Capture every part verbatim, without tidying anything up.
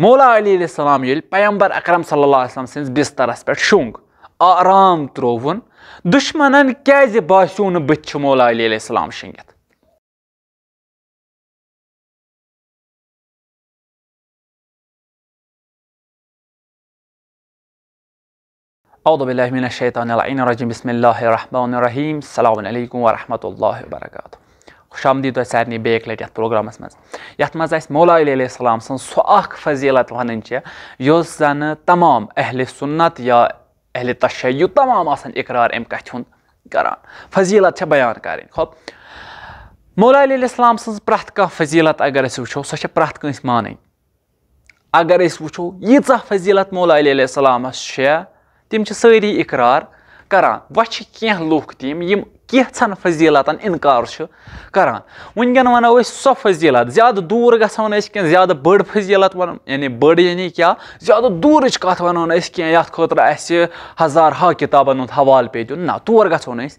مولا علی علیہ السلام ییٚلہِ پیغمبر اکرم صلی اللہ علیہ وسلم سٕنٛدِس بسترس پٮ۪ٹھ شوٚنٛگ، آرام ترٛووُن، دُشمنن کیٛازِ باسیو نہٕ بٕتھِ چھُ مولا علی علیہ السلام شٔنگِتھ؟ اعوذ باللہ من الشیطان اللعین الرجیم، بسم اللہ الرحمن الرحیم، السلام علیکم ورحمۃ اللہ وبرکاتہ۔ خوش آمدید تۄہہِ سارنٕے بیٚیہِ اَکہِ لَٹہِ یَتھ پروگرامَس منٛز، یَتھ منٛز اَسہِ مولا علی علیہ السلام سٕنٛز سۄ اَکھ فضیلت وَنٕنۍ چھِ، یۄس زَنہٕ تمام اہل سنت یا اہل تشیع تمام آسَن اقرار اَمہِ کَتھِ ہُنٛد کران۔ فضیلت چھےٚ بیان کَرٕنۍ۔ خب، مولا علی علیہ السلام سٕنٛز پرٛٮ۪تھ کانٛہہ فضیلت اگر أسۍ وٕچھو، سۄ چھےٚ پرٛٮ۪تھ کٲنٛسہِ مانٕنۍ۔ اگر أسۍ وٕچھو، ییٖژاہ فضیلت مولا علی علیہ السلامس چھےٚ، تِم چھِ سٲری اقرار کران۔ وۄنۍ چھِ کینٛہہ لُکھ تِم، یِم کینٛژھن فضیلتن انکار چھِ کران۔ وٕنکٮ۪ن ونو أسۍ سۄ فضیلت، زیادٕ دوٗر گژھو نہٕ أسۍ کینٛہہ، زیادٕ بٔڑ فضیلت ونو، یعنی بٔڑ یعنی کیٛاہ، زیادٕ دوٗرٕچ کتھ ونو نہٕ أسۍ کینٛہہ، یتھ خٲطرٕ اسہِ ہزار ہا کتابن ہُنٛد حوالہٕ پیٚیہِ دیُن۔ نہ، تور گژھو نہٕ أسۍ۔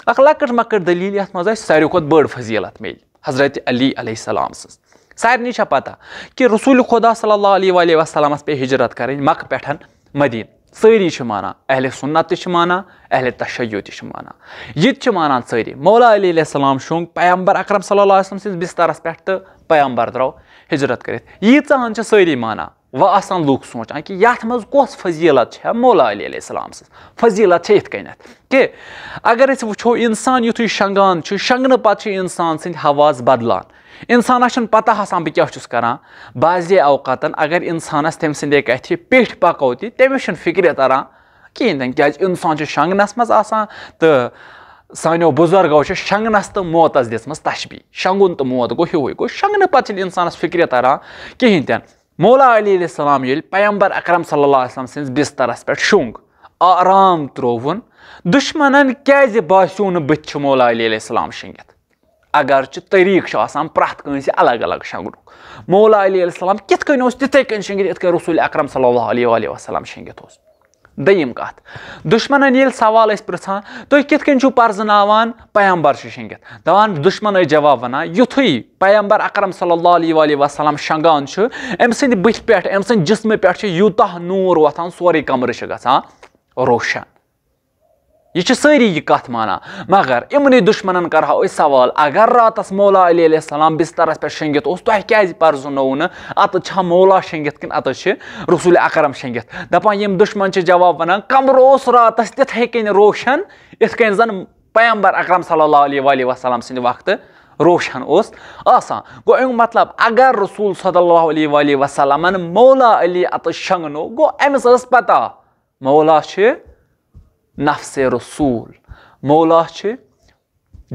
اکھ لۄکٕٹ مۄکٕٹ دٔلیٖل، یتھ منٛز اسہِ ساروی کھۄتہٕ بٔڑ فضیلت میلہِ۔ حضرت علی علیہ السلام سٕنٛز۔ سارنٕے چھےٚ پتہ کہِ رسول خدا صلی اللہ علیہ وآلہ وسلمس پیٚیہِ ہجرت کرٕنۍ مکہ پٮ۪ٹھ مدینہ۔ سٲری چھِ مانان، اہل سنت تہِ چھِ مانان، اہل تشیع تہِ چھِ مانان۔ یہِ تہِ چھِ مانان سٲری۔ مولا علی علیہ السلام شوٚنٛگ پیغمبر اکرم صلی اللہ علیہ وسلم سٕنٛدِس بسترس پٮ۪ٹھ تہٕ پیغمبر درٛاو ہجرت کٔرِتھ۔ ییٖژاہن چھِ سٲری مانان۔ وۄنۍ آسان لوٗکھ سونٛچان کہِ یَتھ منٛز کۄس فضیٖلت چھےٚ مولا علی علیہ السلام سٕنٛز؟ فضیٖلت چھےٚ یِتھ کٔنٮ۪تھ کہِ اگر أسۍ وٕچھو، اِنسان یُتھُے شۄنٛگان چھُ، شۄنٛگنہٕ پَتہٕ چھُ اِنسان سٕنٛدۍ حواس بدلان۔ اِنسانَس چھُنہٕ پَتہ آسان بہٕ کیٛاہ چھُس کَران۔ بعضے اوقاتَن اگر اِنسانَس تٔمۍ سٕنٛدے کَتھِ پیٚٹھۍ پَکو تہِ، تٔمِس چھُنہٕ فِکرِ تَران کِہیٖنۍ تہِ نہٕ، کیٛازِ اِنسان چھُ شۄنٛگنَس منٛز آسان۔ تہٕ سانیو بُزرگو چھِ شۄنٛگنَس تہٕ موتَس دِژمٕژ تشبیٖہ۔ شۄنٛگُن تہٕ موت گوٚو ہیوٗوٕے، گوٚو شۄنٛگنہٕ پَتہٕ چھِنہٕ اِنسانَس فِکرِ تَران کِہیٖنۍ تہِ نہٕ۔ مولا علی علیہ السلام ییٚلہِ پیغمبر اکرم صلی اللہ علیہ وسلم سٕنٛدِس بسترس پٮ۪ٹھ شوٚنٛگ، آرام ترٛووُن، دُشمنن کیٛازِ باسیو نہٕ بٕتھِ چھُ مولا علی علیہ السلام شٔنگِتھ؟ اگرچہِ طریٖقہٕ چھُ آسان پرٛٮ۪تھ کٲنٛسہِ الگ الگ شۄنٛگنُک۔ مولا علی علیہ السلام کِتھ کٔنۍ اوس تِتھَے کٔنۍ شٔنگِتھ، یِتھ کٔنۍ رسول اکرم صلی اللہ علیہ وآلہ وسلم شٔنگِتھ اوس؟ دوٚیِم کَتھ، دُشمنن ییٚلہِ سوال ٲسۍ پرٛژھان، "تُہۍ کِتھ کٔنۍ چھِو پرزناوان پیغمبر چھُ شٔنگِتھ؟" دَپان، دُشمن ٲسۍ جواب وَنان، یُتھُے پیغمبر اکرم صلی اللہ علیہ وآلہ وسلم شۄنٛگان چھُ، أمۍ سٕنٛدِ بٕتھِ پٮ۪ٹھ، أمۍ سٕنٛدِ جسمہٕ پٮ۪ٹھ چھُ یوٗتاہ نوٗر وۄتھان، سورُے کمرٕ چھُ گژھان روشن۔ یہِ چھِ سٲری یہِ کَتھ مانان، مگر یِمنٕے دُشمنن کرہاو أسۍ سوال، اگر راتس مولا علی علیہ السلام بسترس پٮ۪ٹھ شٔنگِتھ اوس، تۄہہِ کیازِ پرزنووُ نہٕ اَتہِ چھا مولا شٔنگِتھ کِنہٕ اَتہِ چھِ رسول اکرم شٔنگِتھ؟ دپان یِم دُشمن چھِ جواب ونان، کمرٕ اوس راتس تِتھے کٔنۍ روشن، یِتھ کٔنۍ زن پیغمبر اکرم صلی اللہ علیہ وآلہ وسلم سٕنٛدِ وقتہٕ روشن اوس آسان۔ گوٚو اَمیُک مطلب، اگر رسول صلی اللہ علیہ وآلہ وسلمن مولا علی اَتہِ شۄنگنو، گوٚو أمِس ٲس پتہ مولا چھِ نفس رسول، مولا چھِ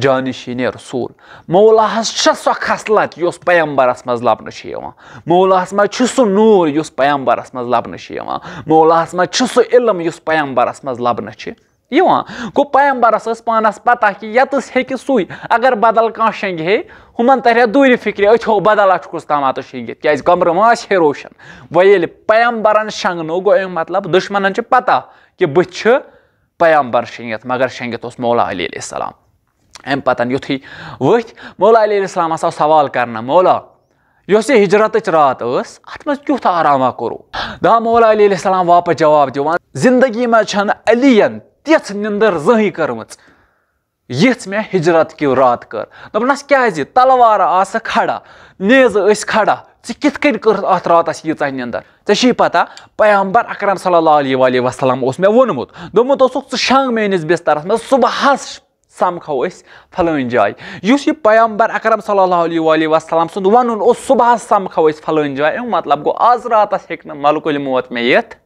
جانشین رسول۔ مولاہس چھِ سۄ خصلت یۄس پیغمبرس منٛز لبنہٕ چھِ یِوان۔ مولاہس منٛز چھُ سُہ نوٗر یُس پیغمبرس منٛز لبنہٕ چھِ یِوان۔ مولاہس منٛز چھُ سُہ علم یُس پیغمبرس منٛز لبنہٕ چھِ یِوان۔ گوٚو پیغمبرس ٲس پانس پتہ کہِ ییٚتس ہیٚکہِ سُے، اگر بدل کانٛہہ شنگہِ ہے، ہُمن ترِ ہا دوٗرِ فکرِ، أتھۍ ہو بدل اچھُکُس تام اتھ شنگِتھ، کیازِ کمرٕ ما آسہِ ہے روشن۔ وۄنۍ ییٚلہِ پیغمبرن شنگنو، گوٚو امیُک مطلب دُشمنن چھِ پتہ کہِ بٕتھِ چھُ پیغمبر شنگِتھ، مگر شنگِتھ اوس مولا علی علیہ السلام۔ امہِ پتن یُتھُے ؤتھۍ، مولا علی علیہ السلام ہسا آو سوال کرنہٕ، "مولا، یۄس یہِ ہجرتٕچ رات ٲس، اتھ منٛز کیُتھ آراما کوٚروٕ؟" دپان مولا علی علیہ السلام واپس جواب دِوان، "زندگی منٛز چھنہٕ علیین تِژھ نِندٕر زٕہٕنۍ کٔرمٕژ، یِژھ مےٚ ہجرت کہِ رات کٔر۔" دوٚپنس، "کیازِ؟ تلوار آسہٕ کھڑا، نیزٕ ٲسۍ کھڑا، ژےٚ کِتھ کٔنۍ کٔرٕتھ اتھ راتس ییٖژاہ نِندٕر؟ ژےٚ چھے پتہ، پیغمبر اکرم صلی اللہ علیہ وآلہ وسلم اوس مےٚ ووٚنمُت، دوٚپمُت اوسُکھ، ژٕ شۄنٛگ میٲنِس بسترس منٛز، صبحس سمکھو أسۍ فلٲنۍ جایہِ۔" یُس یہِ پیغمبر اکرم صلی اللہ علیہ وآلہ وسلم سُنٛد ونُن اوس، "صبحس سمکھو أسۍ فلٲنۍ جایہِ"، امیُک مطلب گوٚو، از راتس ہیٚکہِ نہٕ ملک الموت مےٚ یِتھ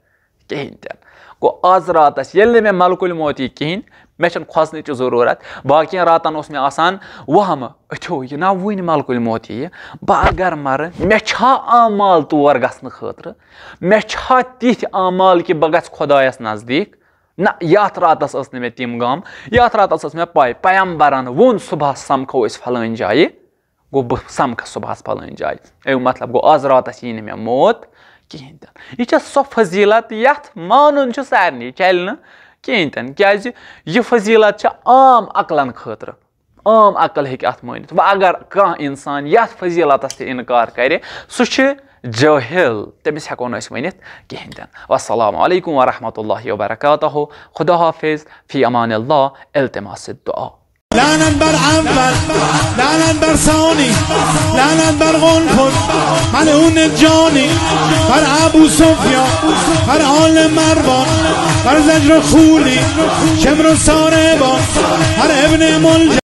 کِہیٖنۍ تہِ نہٕ۔ گوٚو، از راتس ییٚلہِ نہٕ مےٚ ملک الموت یی کِہیٖنۍ، مےٚ چھَنہٕ کھۄژنٕچ ضروٗرت۔ باقین راتن اوس مےٚ آسان وہمہٕ، أتھیو یہِ نا وٕنہِ ملک الموت یِیہِ، بہٕ اگر مرٕ، مےٚ چھا اعمال تور گژھنہٕ خٲطرٕ؟ مےٚ چھا تِتھۍ اعمال کہِ بہٕ گژھٕ خۄدایس نزدیٖک؟ نہ، یتھ راتس ٲس نہٕ مےٚ تِم غم۔ یتھ راتس ٲس مےٚ پاے، پیغمبرن ووٚن، "صبحس سمکھو أسۍ فلٲنۍ جایہِ"۔ گوٚو، بہٕ سمکھٕ صبحس فلٲنۍ جایہِ۔ امیُک مطلب گوٚو، از راتس یی نہٕ مےٚ موت کِہیٖنۍ تہِ نہٕ۔ یہِ چھےٚ سۄ فضیلت، یتھ مانُن چھُ سارنٕے، چلہِ نہٕ کِہیٖنۍ تہِ نہٕ، کیازِ یہِ فضیلت چھےٚ عام عقلن خٲطرٕ۔ عام عقل ہیٚکہِ اتھ مٲنِتھ۔ وۄنۍ اگر کانٛہہ انسان یتھ فضیلتس تہِ انکار کرِ، سُہ چھُ جٲہِل، تٔمِس ہٮ۪کو نہٕ أسۍ ؤنِتھ کِہیٖنۍ تہِ نہٕ۔ والسلام علیکم ورحمۃ اللہ وبرکاتہ۔ خدا حافظ، فی امان اللہ، التماس الدعا۔ لعنت بر اول، لعنت بر ثانی، لعنت بر قنفذ، ملعون جانی، بر ابو سفیان، بر آل مروان، بر زجر و خولی، شمر و ساربان، بر ابن ملجم.